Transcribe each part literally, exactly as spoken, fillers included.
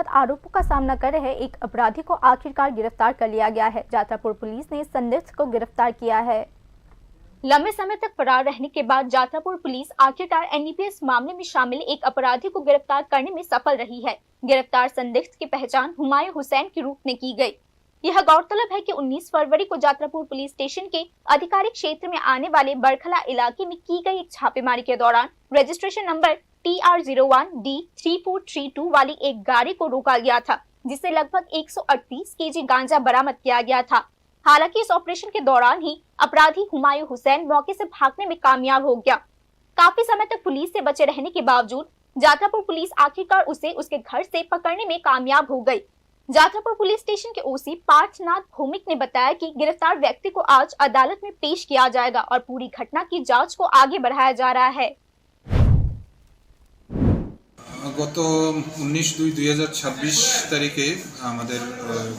आरोपों का सामना कर रहे एक अपराधी को आखिरकार गिरफ्तार कर लिया गया है। जात्रापुर पुलिस ने संदिग्ध को गिरफ्तार किया है। लंबे समय तक फरार रहने के बाद जात्रापुर पुलिस आखिरकार एनडीपीएस मामले में शामिल एक अपराधी को गिरफ्तार करने में सफल रही है। गिरफ्तार संदिग्ध की पहचान हुमायूं हुसैन के रूप में की गई। यह गौरतलब है कि उन्नीस फरवरी को जात्रापुर पुलिस स्टेशन के आधिकारिक क्षेत्र में आने वाले बरखला इलाके में की गई एक छापेमारी के दौरान registration number T R zero one D three four three two वाली एक गाड़ी को रोका गया था, जिससे लगभग एक सौ अड़तीस केजी गांजा बरामद किया गया था। हालांकि इस ऑपरेशन के दौरान ही अपराधी हुमायूं हुसैन मौके से भागने में कामयाब हो गया। काफी समय तक पुलिस से बचे रहने के बावजूद जात्रापुर पुलिस आखिरकार उसे उसके घर से पकड़ने में कामयाब हो गई। जात्रापुर पुलिस स्टेशन के ओसी पार्थनाथ भौमिक ने बताया कि गिरफ्तार व्यक्ति को आज अदालत में पेश किया जाएगा और पूरी घटना की जांच को आगे बढ़ाया जा रहा है। গত উনিশ দুই দুই হাজার ছাব্বিশ তারিখে আমাদের আহ,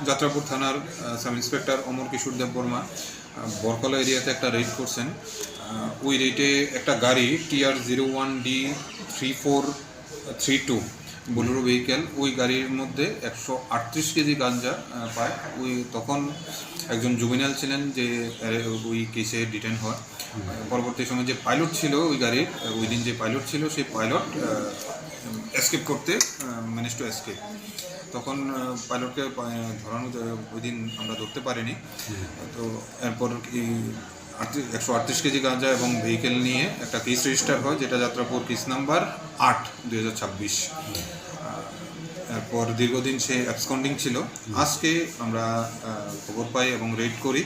যাত্রাপুর থানার সাব ইন্সপেক্টর অমর কিশোর দেববর্মা আহ, বরকলা এরিয়াতে একটা রেড করছেন। আহ, ওই রেডে একটা গাড়ি TR zero one D three four three two Bolero vehicle, ওই গাড়ির মধ্যে একশো আটত্রিশ কেজি গাঞ্জা আহ, পায়। ওই তখন একজন জুবিনাইল ছিলেন যে আহ, ওই কেসে ডিটেন হয়। পরবর্তী সময় যে পাইলট ছিল ওই গাড়ির, ওই দিন যে পাইলট ছিল, সেই পাইলট এসকেপ করতে ম্যানেজ টু এসকেপ। তখন পাইলটকে ধরানো যায়, ওই দিন আমরা ধরতে পারিনি। তো এরপর এই একশো আটত্রিশ কেজি গাঁজা এবং ভেহিকেল নিয়ে একটা কেস রেজিস্টার হয়, যেটা যাত্রাপুর কেস নাম্বার আট দুই হাজার ছাব্বিশ। এরপর দীর্ঘদিন সে অ্যাবসকন্ডিং ছিল। আজকে আমরা আহ, খবর পাই এবং রেড করি।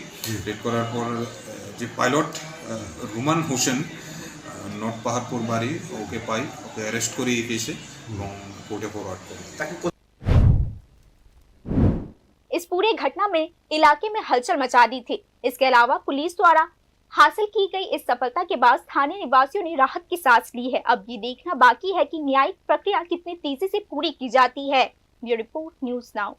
রেড করার পর আহ, যে পাইলট আহ, রুমান হোসেন, আহ, নর্থ পাহাড়পুর বাড়ি, ওকে পাই, ওকে অ্যারেস্ট করি এই কেসে এবং কোর্টে ফরওয়ার্ড করি। इस पूरे घटना में इलाके में हलचल मचा दी थी। इसके अलावा पुलिस द्वारा हासिल की गई इस सफलता के बाद स्थानीय निवासियों ने राहत की सांस ली है। अब ये देखना बाकी है कि न्यायिक प्रक्रिया कितनी तेजी से पूरी की जाती है। Bureau report, news now.